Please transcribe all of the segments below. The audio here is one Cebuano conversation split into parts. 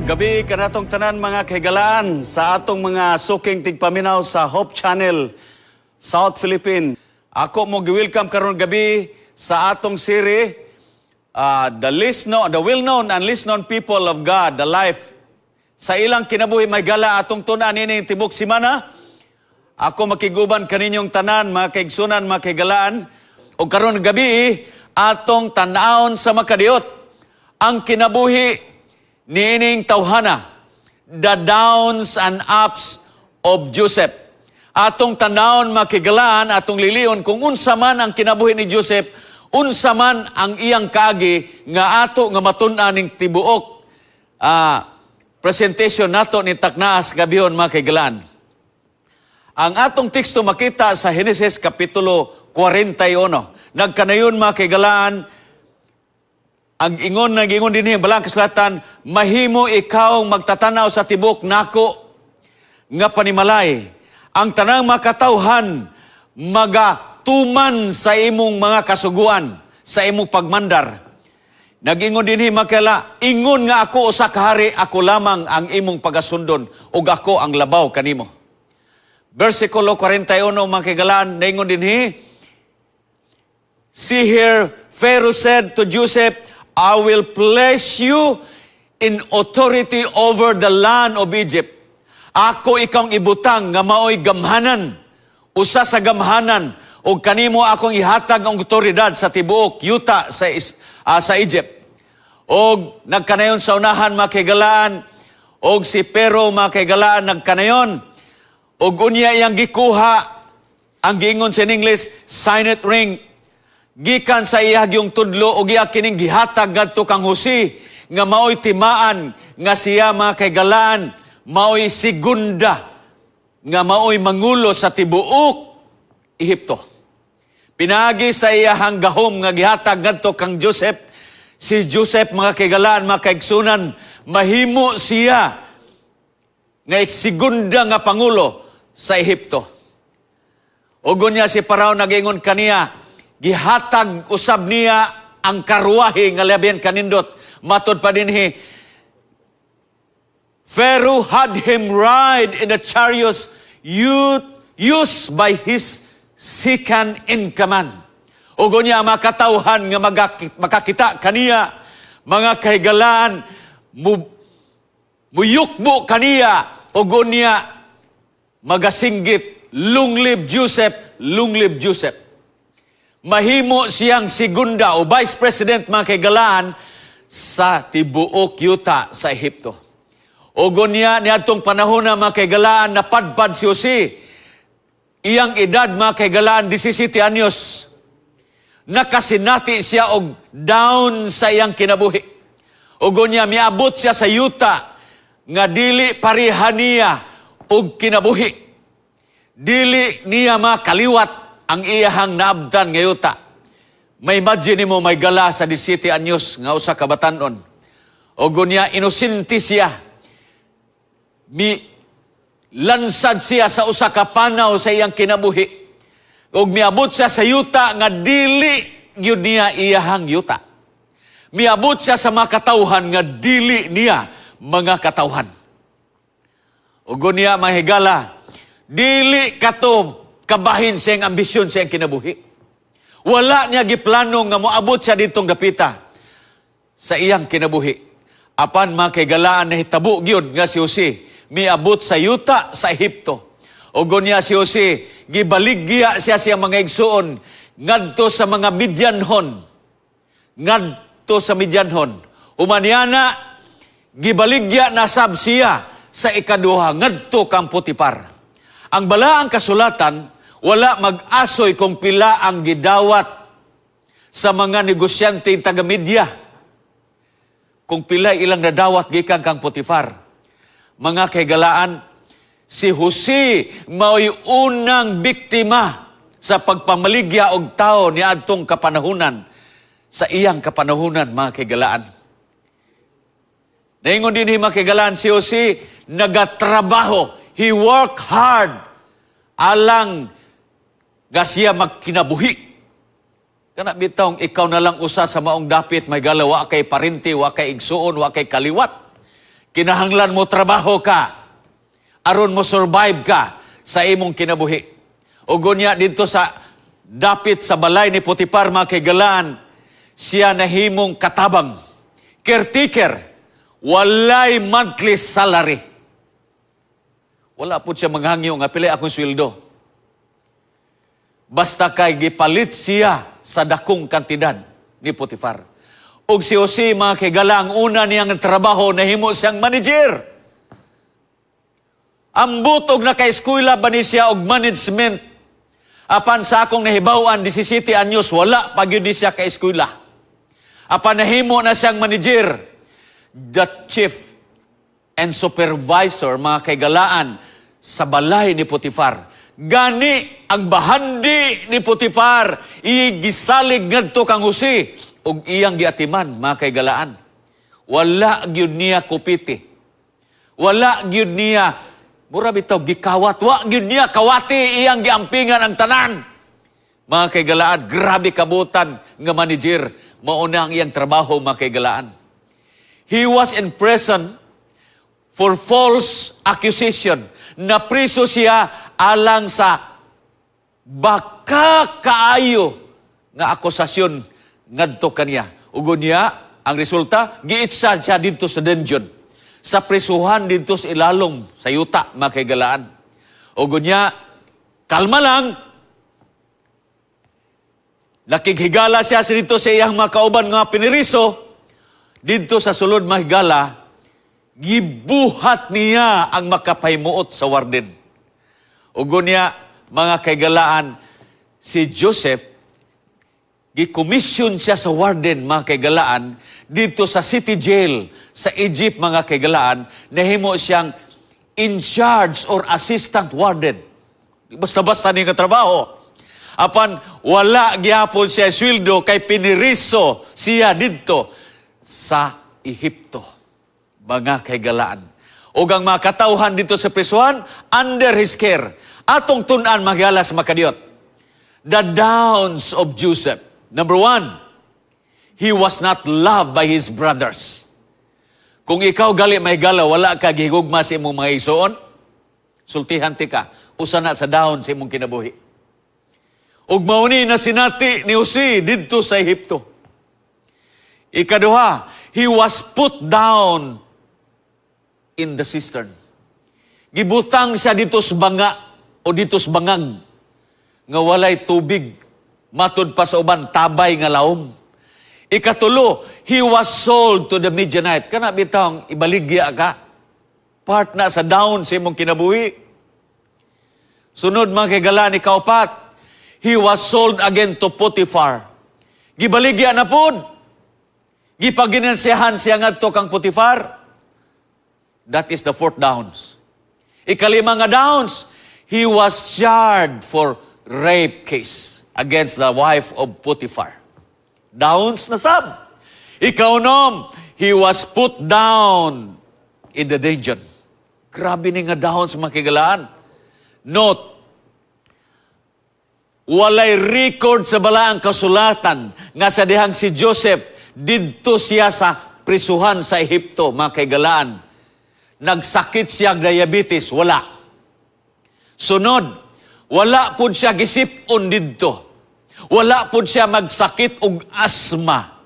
Gabi kanatong tanan, mga kahigalaan, sa atong mga suking tigpaminaw sa Hope Channel South Philippine. Ako mo gi-welcome karon gabi sa atong series, the least known, the well-known and least known people of God, the life sa ilang kinabuhi, may gala, atong tun-an ini tibok simana. Ako makiguban kaninyong tanan, mga kaigsunan, mga kahigalaan. O karon gabi, atong tan-awon sa makadiot ang kinabuhi niining tawhana, the downs and ups of Joseph. Atong tanawon, makigalaan, atong lilion kung unsa man ang kinabuhi ni Joseph, unsa man ang iyang kaagi nga ato nga matun-an ning tibuok presentation nato ni Taknaas gabihon, mga kahigalaan. Ang atong teksto makita sa Henesis Kapitulo 41. Nagkanayon, mga kahigalaan, ang ingon nag-ingon dinhi ang Balaang Kasulatan, "Mahimo ikaw magtatanaw sa tibok nako nga panimalay. Ang tanang makatawhan magatuman sa imong mga kasuguan, sa imong pagmandar." Nag-ingon dinhi makala, "Ingon nga ako usa ka hari, ako lamang ang imong pagasundon ug ako ang labaw kanimo." Versikulo 41, mga kahigalaan, naingon dinhi, see here, Pharaoh said to Joseph, "I will place you in authority over the land of Egypt." Ako ikang ibutang nga maoy gamhanan, usa sa gamhanan, ug kanimo akong ihatag ang otoridad sa tibuok yuta sa Egypt. Og nagkanayon sa unahan, mga kahigalaan, og si Pero, mga kahigalaan, nagkanayon, og unya iyang gikuha ang giingon sa English, signet ring, gikan sa iya yung tudlo og iya kining gihatag ngadto kang Jose nga maoy timaan nga siya, mga kahigalaan, maoy segunda nga maoy mangulo sa tibuok Ehipto. Pinaagi sa iyahang gahom nga gihatag ngadto kang Joseph, si Joseph, mga kahigalaan, mga kaigsunan, mahimo siya nga segunda nga pangulo sa Ehipto. Ug unya si Parao nagingon kaniya, gihatag usab niya ang karwahe nga labihan kanindot. Matod pa dinhi, Pharaoh had him ride in the chariots used by his second in command. Ug unya mga katawhan nga makakita kaniya, mga kahigalaan, muyukbo kaniya, ug unya magasinggit, "Long live Joseph, long live Joseph." Mahimo siyang segunda o vice president, mga kahigalaan, sa tibuok yuta sa Ehipto. Ug unya niadtong panahon na, mga kahigalaan, napadpad si Jose. Iyang edad, mga kahigalaan, 17 anyos. Nakasinati siya og down sa iyang kinabuhi. Ug unya miabot siya sa yuta nga dili pareha niya og kinabuhi. Dili niya makaliwat ang iyahang naabtan nga yuta. May imagine nimo, may gala, sa 17 anyos nga usa ka batanon. Ug unya inosente siya. Mi lansad siya sa usa ka panaw sa iyang kinabuhi. Ug miabot siya sa yuta nga dili gyud niya iyahang yuta. Miabot siya sa mga katawhan nga dili niya mga katawhan. Ug unya, mahigala, dili kato kabahin sa iyang ambisyon sa iyang kinabuhi. Wala niya giplano nga moabot siya ditong dapita sa iyang kinabuhi. Apan, mga kahigalaan, nahitabo gyud nga si Jose miabot sa yuta sa Ehipto. Ug unya si Jose gibaligya siya siyang mga igsuon ngadto sa mga Midianhon. Ngadto sa Midianhon. Humaniana gibaligya na sab siya sa ikaduha ngadto kang Potifar. Ang Balaang Kasulatan wala mag-asoy kung pila ang gidawat sa mga negosyante taga Media. Kung pila ilang nadawat gikan kang Potifar. Mga kahigalaan, si Jose mao'y unang biktima sa pagpamaligya og tao ni adtong kapanahunan, sa iyang kapanahunan, mga kahigalaan. Naingon din, mga kahigalaan, si Jose nagatrabaho. He worked hard alang nga siya magkinabuhi. Kana bitawng ikaw na lang usa sa maong dapit, may gala, wa kay parente, wa kay igsuon, wa kay kaliwat. Kinahanglan mo trabaho ka aron mo survive ka sa imong kinabuhi. Ug unya didto sa dapit sa balay ni Potifar, mga kaigalaan, siya nahimong katabang, caretaker, walay monthly salary. Wala po siya manghangyo nga pila akong sweldo. Basta kay gipalit siya sa dakong kantidad ni Potifar. Og si Jose, mga kaigala, ang una niyang trabaho, nahimo siyang manager. Ambot og naka-eskwela ba ni siya og management. Apan sa akong nahibaw-an, 17 anyos, wala pa gyud ni siya ka-eskwela. Apan nahimo na siyang manager, the chief and supervisor, mga kaigalaan, sa balay ni Potifar. Gani ang bahandi ni Potifar igisalig ngadto kang Jose ug iyang giatiman, mga kaigalaan. Wala gyud niya kupiti. Wala gyud niya mura bitaw gikawat, wa gyud niya kawati, iyang giampingan ang tanan. Mga kaigalaan, grabe kabutan nga manager, mao na ang iyang trabaho, mga kaigalaan. He was in prison for false accusation. Napriso siya alang sa baka kaayo nga akusasyon ngadto kaniya. Ug unya, ang resulta, giitsa siya didto sa dungeon. Sa prisuhan didto sa ilalom sa yuta, mga kaigalaan. Ug unya, kalma lang, nakighigala siya sa didto sa iyang mga kauban nga piniriso, didto sa sulod mahigala, gibuhat niya ang makapahimuot sa warden. Ug unya, mga kaigalaan, si Joseph, gikomisyon siya sa warden, mga kaigalaan, dito sa city jail sa Egypt, mga kaigalaan, nahimo siyang in charge or assistant warden. Basta-basta niya trabaho. Apan wala gihapon siya sweldo kay piniriso siya didto sa Ehipto. Mga kaigalaan. Ug ang mga katawhan dito sa prisuhan, under his care. Atong tun-an, mga sa makadiyot. The downs of Joseph. Number one, he was not loved by his brothers. Kung ikaw gali may gala, wala ka gihigugma sa imong mga igsoon, sultihan ti ka, usa na sa down sa imong kinabuhi. Ug mao ni nasinati ni Jose didto sa Ehipto. Ikaduha, he was put down in the cistern. Gibutang siya dito sa banga o dito sa bangag nga walay tubig, matud pa sa uban, tabay nga laom. Ikatulo, he was sold to the Midianite. Kana bitawng ibaligya ka. Part na sa down sa imong kinabuhi. Sunod, mga kaigala, ikaupat, he was sold again to Potiphar. Gibaligya na pod. Gipaginansiyahan siya ngadto kang Potiphar. That is the fourth downs. Ikalima nga downs, he was charged for rape case against the wife of Potiphar. Downs na sab. Ikaunom, he was put down in the dungeon. Grabe ni nga downs, mga kaigalaan. Note, walay record sa balaang kasulatan nga sa dihang si Joseph didto siya sa prisuhan sa Ehipto, mga kaigalaan, nagsakit siya diabetes, wala. Sunod, wala pud siya gisip-on didto. Wala pud siya magsakit og asma.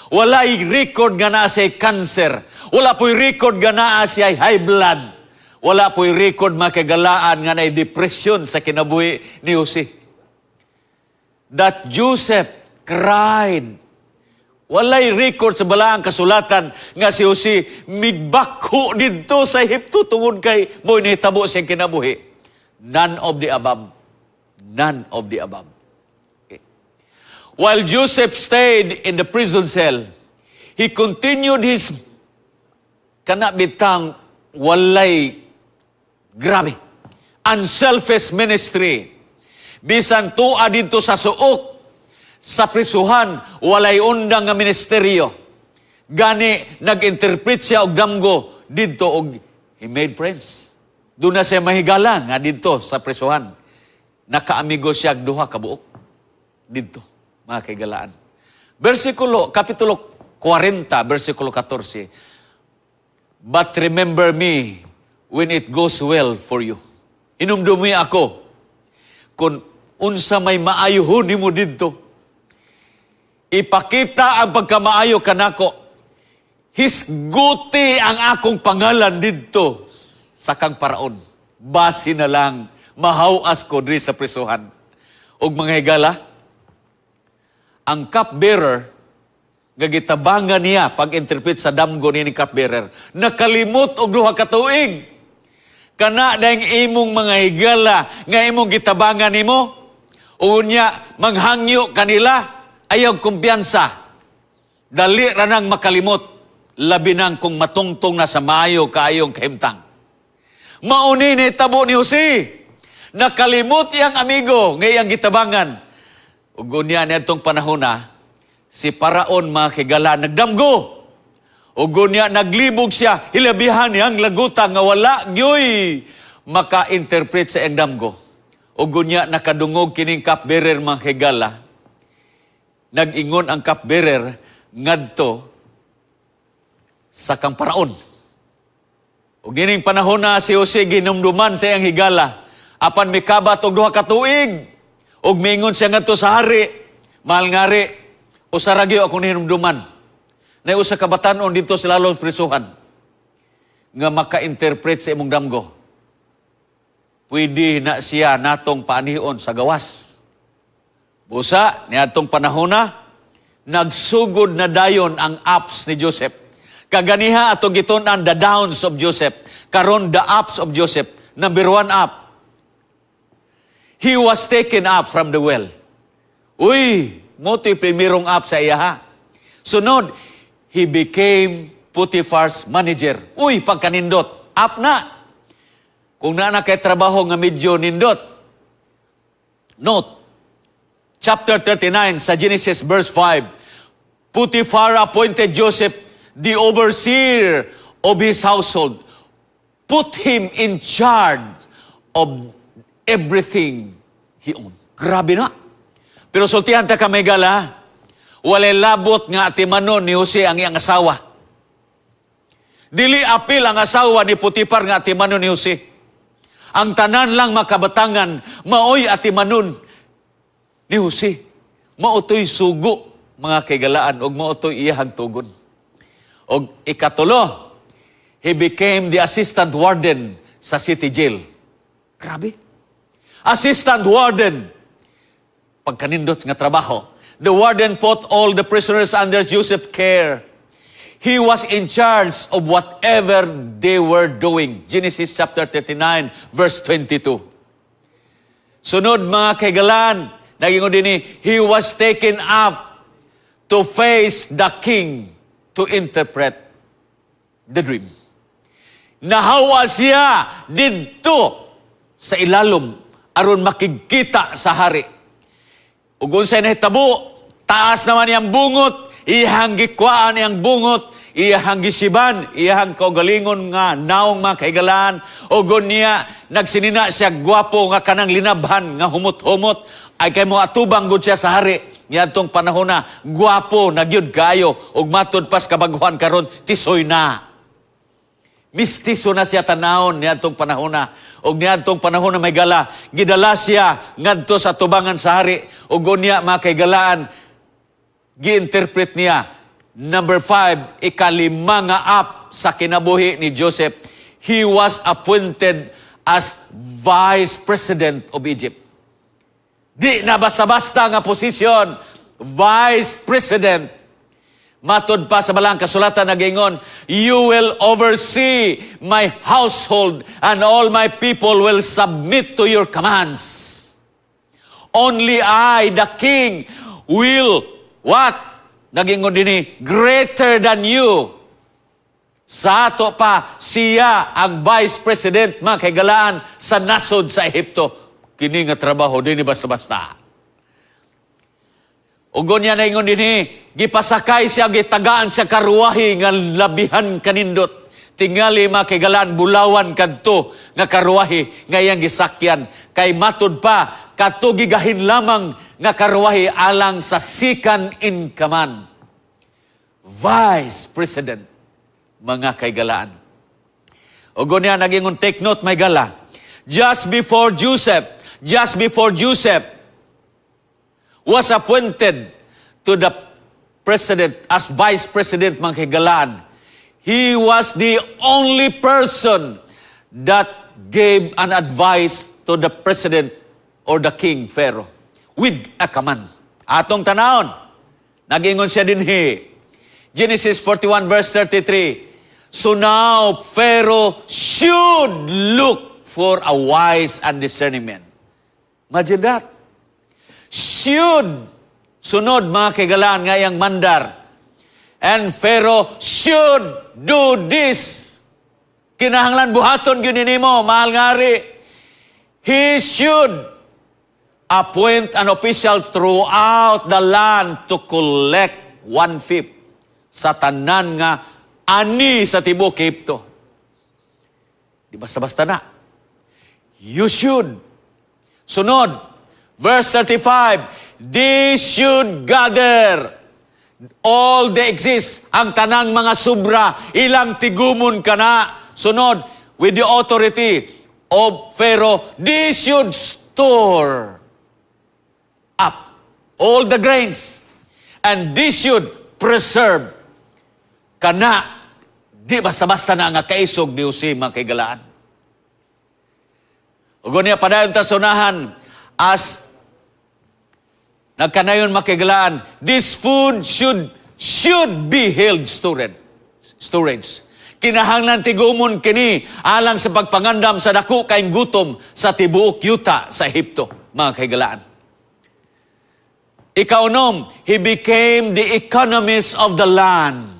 Walay record nga naa siya cancer. Wala po'y record nga naa siya high blood. Wala po'y record, mga kaigalaan, nga naay depression sa kinabuhi ni Jose. That Joseph cried. Walay record sa balaang kasulatan nga si Jose migbakho didto sa Ehipto tungod kay mao nahitabo siyang kinabuhi. None of the above. None of the above. Okay. While Joseph stayed in the prison cell, he continued his kana bitang walay grabe unselfish ministry. Bisan tua didto sa suok sa prisuhan, walay undang nga ministeryo. Gani nag-interpret siya og damgo didto og he made friends. Doon na siya mahigala nga didto sa prisuhan. Nakaamigo siya og duha ka buok didto, mga kaigalaan. Versikulo, Kapitulo 40, versikulo 14. But remember me when it goes well for you. Hinumdumi ako kung unsa may maayo nimo didto. Ipakita ang pagkamaayo kanako. Hisguti ang akong pangalan didto sa kang Paraon. Basi na lang mahawas ko diri sa prisuhan. Og mga higala, ang cupbearer nga gitabangan niya pag-interpret sa damgo ni cupbearer, nakalimot og 2 ka tuig. Kana dayong imong mga higala nga imong gitabangan nimo, unya manghangyo kanila, ayaw kumpiyansa. Dali ra nang makalimot, labi nang kung matungtong na sa maayo kaayong kahimtang. Mao ni nahitabo ni Jose. Nakalimot iyang amigo nga iyang gitabangan. Ug unya niadtong panahon na, si Paraon, mga higala, nagdamgo. Ug unya naglibog siya, hilabihan niyang laguta nga wala gyoy maka-interpret sa iyang damgo. Ug unya nakadungog kining cupbearer, mga higala. Nag-ingon ang cupbearer ngadto sa kang Paraon. Ug nining panahon na si Jose ginumduman sa iyang higala. Apan mikabat og 2 ka tuig. Ug mingon siya ngadto sa hari. "Mahal nga hari, usa ra gyud akong hinumduman. Na usa ka batanon didto sa lalong prisuhan nga maka-interpret sa imong damgo. Pwede na siya natong paanhion sa gawas." Busa, niadtong panahon na, nagsugod na dayon ang ups ni Joseph. Kaganiha ato gitun-an the downs of Joseph. Karon, the ups of Joseph. Number one up. He was taken up from the well. Uy, mao to'y primerong up sa iya ha. Sunod, he became Potiphar's manager. Uy, pagkanindot, up na. Kung naa na kay trabaho nga medyo nindot. Note, chapter 39 sa Genesis verse 5, Potiphar appointed Joseph the overseer of his household, put him in charge of everything he owned. Grabe na. Pero sultihan ta ka, mga higala, walay labot nga atimanon ni Jose ang iyang asawa. Dili apil ang asawa ni Potiphar nga atimanon ni Jose. Ang tanan lang makabatangan, maoy atimanon ni Jose. Mao to'y sugo, mga kahigalaan, ug mao to'y iyahang tugon. Og ikatulo, he became the assistant warden sa city jail. Grabe. Assistant warden. Pagkanindot nga trabaho. The warden put all the prisoners under Joseph's care. He was in charge of whatever they were doing. Genesis chapter 39, verse 22. Sunod, mga kahigalaan, nagingon din, he was taken up to face the king to interpret the dream. Nahawa siya didto sa ilalom aron makigkita sa hari. Ug unsay nahitabo, taas naman iyang bungot, iyang gikwaan iyang bungot, iyang gisiban, iyang kaugalingon nga naong, mga kahigalaan, ug niya nagsinina siya gwapo nga kanang linabhan nga humot-humot ay kay mo atubang gud siya sa hari. Niadtong panahon na gwapo na gyud kaayo ug matud pas kabaguhan karon tisoy na. Mistiso na siya tanawon niadtong panahon na. Ug niadtong panahon na, mga higala, gidala siya ngadto sa tubangan sa hari ug unya, mga kahigalaan, gi-interpret niya. Number five, ikalima nga up sa kinabuhi ni Joseph. He was appointed as Vice President of Egypt. Di na basta-basta nga posisyon, Vice President. Matod pa sa balang kasulatan, nagingon, "You will oversee my household and all my people will submit to your commands. Only I, the king, will," what? Nagingon din, "greater than you." Sa ato pa, siya ang Vice President, mga kahigalaan, sa nasod sa Ehipto. Kini nga trabaho, dili basta-basta. Ug unya naingon dinhi, gipasakay siya, gitagaan siya karuwahi nga labihan kanindot. Tingali, mga kahigalaan, bulawan kadto nga karuwahi nga iyang gisakyan. Kay matud pa, kadto gigahin lamang nga karuwahi alang sa second in command. Vice President, mga kahigalaan. Ug unya nagingon, take note, mga higala. Just before Joseph was appointed to the president as vice president, mga higalaan, he was the only person that gave an advice to the president or the king Pharaoh with a command. Atong tanawon, nagingon siya dinhi. Genesis 41 verse 33. "So now Pharaoh should look for a wise and discerning man." Imagine that. Should. Sunod, mga kaigalaan, nga iyang mandar. "And Pharaoh should do this." Kinahanglan buhaton gyud nimo, mahal nga hari. "He should appoint an official throughout the land to collect one-fifth sa tanan nga ani sa tibuok Ehipto." Di basta-basta na. You should. Sunod, verse 35, "They should gather all the excess," ang tanang mga sobra, ilang tigumon kana. Sunod, "with the authority of Pharaoh, they should store up all the grains and they should preserve." Kana, di basta-basta na nga kaisog ni Jose, mga kaigalaan. Ug unya padayon ta sa unahan as nagkanayon, mga kaigalaan, "This food should be held storage." Kinahanglan tigumon kini alang sa pagpangandam sa dako kayong gutom sa tibuok yuta sa Ehipto, mga kaigalaan. Ikaunom, he became the economist of the land.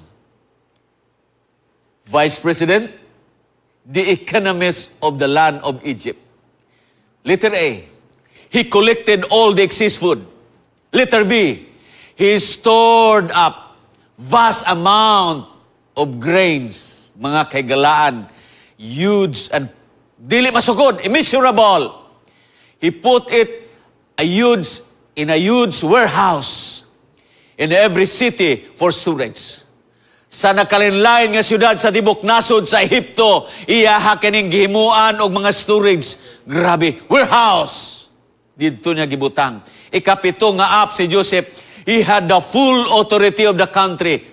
Vice President, the economist of the land of Egypt. Letter A, he collected all the excess food. Letter B, he stored up vast amount of grains, mga kaigalaan, huge and dili masukod, immeasurable. He put it a huge in a huge warehouse in every city for storage. Sa nakalinlain nga syudad sa tibok nasod sa Ehipto, iyaha kining gihimuan og mga storage. Grabe, warehouse. Didto niya gibutang. Ikapito nga up si Joseph, he had the full authority of the country.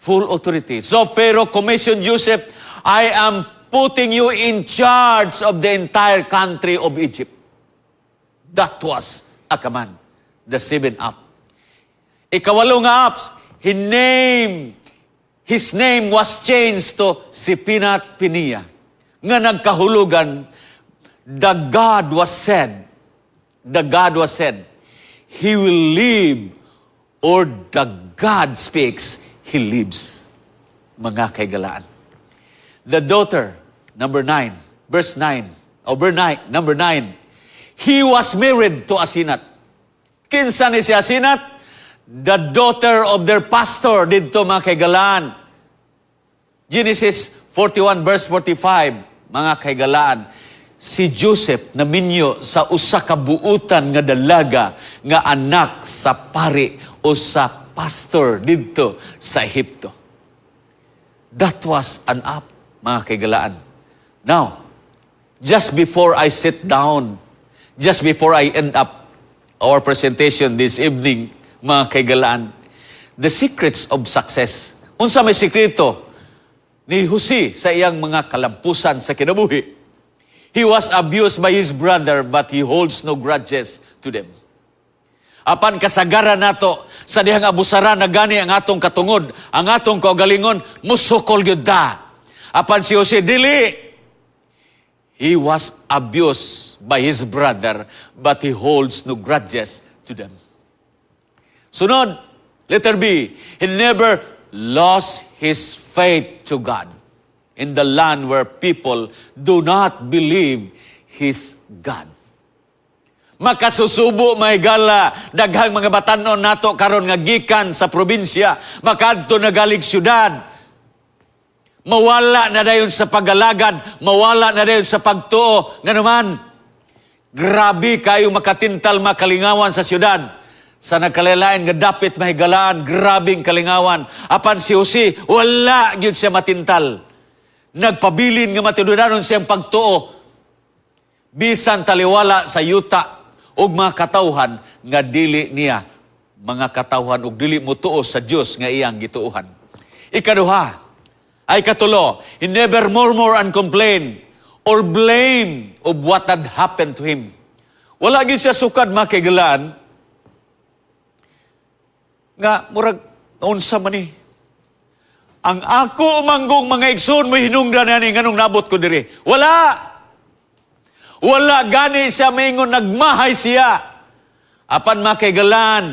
Full authority. So Pharaoh commissioned Joseph, "I am putting you in charge of the entire country of Egypt." That was a command. The seven up. Ikawalo nga ups, his name was changed to Sipinat Pinia, nga nagkahulugan, the God was said, he will live, or the God speaks, he lives. Mga kaigalaan. The daughter, number 9, verse 9, over 9, number 9, he was married to Asenat. Kinsa ni si Asenat? The daughter of their pastor didto, mga kaigalaan. Genesis 41 verse 45, mga kaigalaan. Si Joseph naminyo sa usa ka buutan nga dalaga nga anak sa pari o sa pastor didto sa Ehipto. That was an up, mga kaigalaan. Now, just before I sit down, just before I end up our presentation this evening, mga kaigalaan, the secrets of success. Unsa may sikreto ni Jose sa iyang mga kalampusan sa kinabuhi? He was abused by his brother, but he holds no grudges to them. Apan kasagaran nato sa dihang abusaran na gani ang atong katungod, ang atong kaugalingon, musukol gyud ta. Apan si Jose dili. He was abused by his brother, but he holds no grudges to them. Sunod, letter B, he never lost his faith to God in the land where people do not believe his God. Makasusubo, mga higala, daghang mga batanon nato karon nga gikan sa probinsya, makadto na galig syudad. Mawala na dayon sa pag-alagad, mawala na dayon sa pagtuo. Nga naman, grabe kayo makatintal, makalingawan sa syudad. Sa nagkalilain nga dapit, mahigalaan, grabing kalingawan. Apan si Jose, wala gyud siya matintal. Nagpabilin nga matinudanon siyang pagtuo bisan taliwala sa yuta ug mga katawhan nga dili niya mga katawhan ug dili motuo sa Dios nga iyang gituohan. Ikaduha, ay katulo, he never murmur and complain or blame of what had happened to him. Wala gyud siya sukad, mga kaigalaan, nga murag unsa man ni. Ang ako umanggong mga igsoon mo hinungdan ani nganong nabot ko diri. Wala. Wala gani siya maingon nagmahay siya. Apan, mga kaigalaan,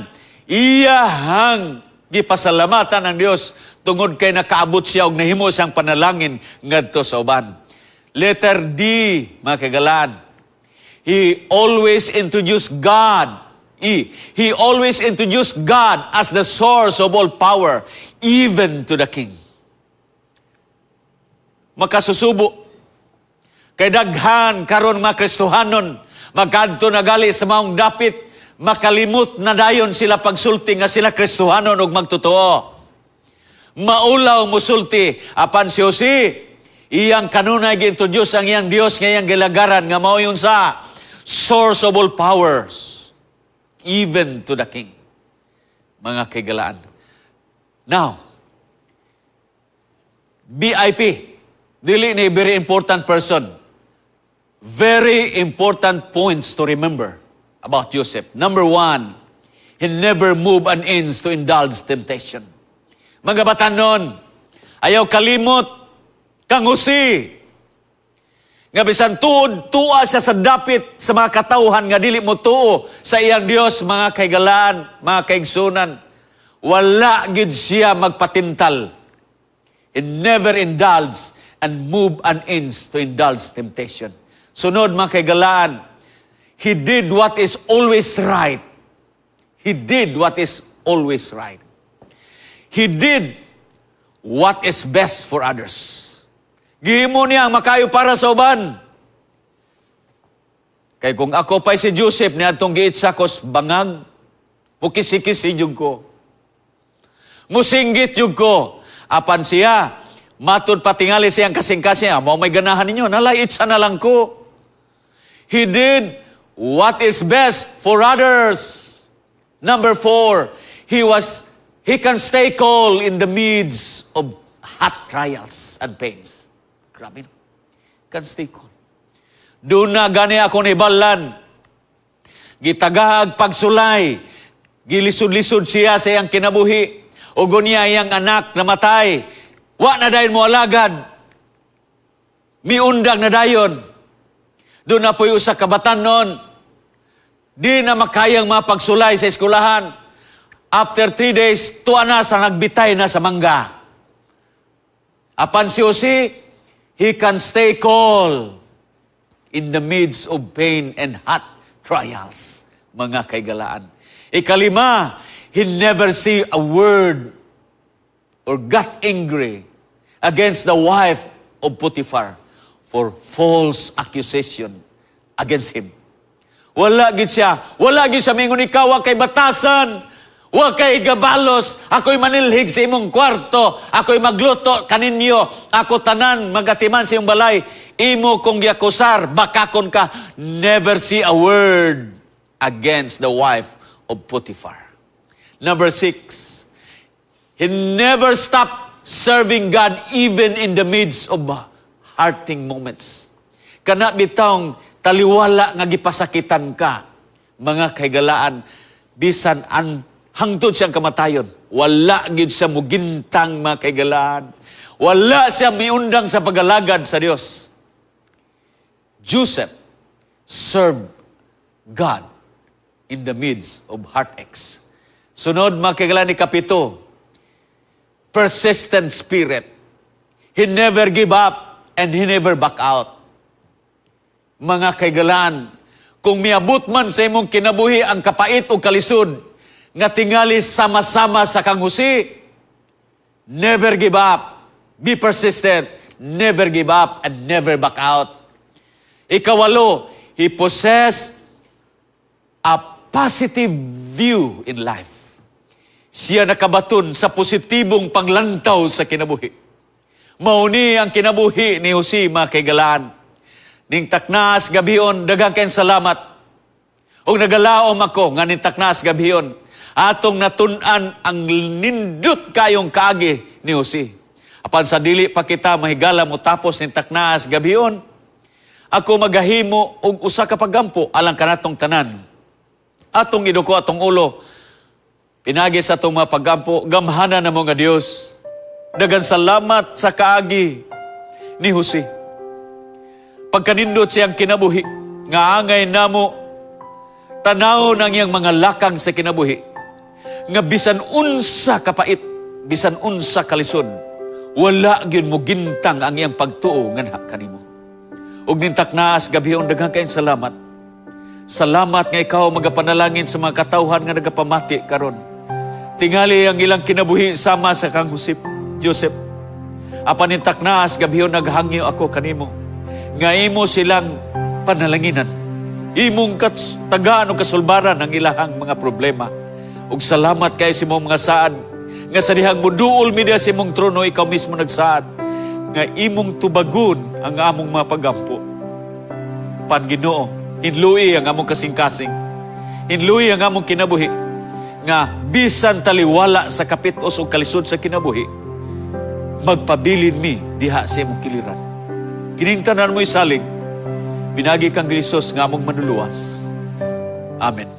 iyahang gipasalamatan ang Dios tungod kay nakaabot siya og nahimo siyang panalangin ngadto sa uban. Letter D, mga kaigalaan. He always introduced God. E. He always introduced God as the source of all power, even to the king. Makasusubo. Kay daghan karon mga Kristohanon, magkadto na gali sa maong dapit, makalimot na dayon sila pagsulti nga sila Kristohanon ug magtotoo. Maulaw musulti, apan si Jose, iyang kanunay gi-introduce ang iyang Dios nga iyang gilagaran nga mao yun sa source of all powers, even to the king. Mga kaigalaan. Now, BIP, dili ni very important person. Very important points to remember about Joseph. Number one, he never moved an inch to indulge temptation. Mga batanon, ayaw kalimot kang Jose. Nga bisan tuod tua siya sa dapit sa mga katawhan nga dili mo tuo sa iyang Dios, mga kaigalaan, mga kaigsunan, wala gid siya magpatintal. He never indulge and move an inch to indulge temptation. Sunod, mga kaigalaan, he did what is always right. He did what is always right. He did what is best for others. Gihimo niya ang makayo para sa uban. Kay kung ako pa'y si Joseph, niadtong giitsa ko bangag, mukisi-kisi jud ko. Musinggit jud ko. Apan siya, matud patingali siyang kasing-kasing, ah, mao may ganahan ninyo, nalay itsa na lang ko. He did what is best for others. Number four, he can stay cool in the midst of hot trials and pains. Grabe, no? Can stay cool. Doon na gani ako ni Balan. Gitagag pagsulay. Gilisod-lisod siya sa iyang kinabuhi. Ug niya iyang anak namatay. Wa na dayon mo alagad. Miundang na dayon. Doon na po'y usa ka batanon. Di na makayang mapagsulay sa eskulahan. After 3 days, tuwa na sa nagbitay na sa mangga. Apan si Jose, he can stay cool in the midst of pain and hot trials, mga kaigalaan. Ikalima, he never say a word or got angry against the wife of Potiphar for false accusation against him. Wala gid siya. Wala gid siya mingon, "Ikaw wa kay batasan. Wa kay gabalos. Ako'y manilhig sa imong kwarto. Ako'y magluto kaninyo. Ako tanan magatiman sa imong balay. Imo kong giakusar, bakakon ka." Never say a word against the wife of Potiphar. Number six, he never stopped serving God even in the midst of hurting moments. Kana bitawng taliwala nga gipasakitan ka, mga kaigalaan, bisan an hangtod siyang kamatayon, wala gid siya mugintang, mga kaigalaan. Wala siya miundang sa pagalagad sa Dios. Joseph served God in the midst of heartaches. Sunod, mga kaigalaan, ni kapito, persistent spirit. He never give up and he never back out. Mga kaigalaan, kung miabot man sa imong kinabuhi ang kapait o kalisod, nga tingali sama-sama sa kang Jose, never give up, be persistent, never give up, and never back out. Ikawalo, he possessed a positive view in life. Siya nakabaton sa positibong panglantaw sa kinabuhi. Mao ni ang kinabuhi ni Jose, mga kahigalaan. Ning taknas gabion, daghang kayong salamat. Ug nagalaom ako nga ning taknas gabion, atong natun-an ang nindot kayong kaagi ni Jose. Apan sa dili pa kita mahigala mo tapos ning taknas gabion, ako magahimo og usa ka pagampo alang kanatong tanan. Atong iduko atong ulo. Pinagi sa atong mga pagampo, gamhanan namo nga Dios. Daghang salamat sa kaagi ni Jose. Pagkanindot siyang kinabuhi, nga angay namo tanaw ng iyang mga lakang sa kinabuhi, nga bisan unsa kapait, bisan unsa kalisod, wala gyud mo gintang ang iyang pagtuo nganha kanimo. Ug ning taknas gabion, daghang kayong salamat. Salamat nga ikaw magapanalangin sa mga katawhan nga nagapamati karon. Tingali ang ilang kinabuhi sama sa kang Joseph, Joseph. Apan ning taknas gabion, naghangyo ako kanimo nga imo silang panalanginan. Imong tagaan o kasulbaran ang ilahang mga problema. Ug salamat kay sa imong mga saad nga sa dihang muduol mi diha sa imong trono, ikaw mismo nagsaad nga imong tubagon ang among mga pagampo. Pan Ginoo, hinlui ang among kasing-kasing. Hinlui ang among kinabuhi nga bisan taliwala sa kapitos o kalisod sa kinabuhi, magpabilin mi diha sa imong kiliran. Kining tanan mo isalig, pinaagi kang Jesus nga among manluluwas. Amen.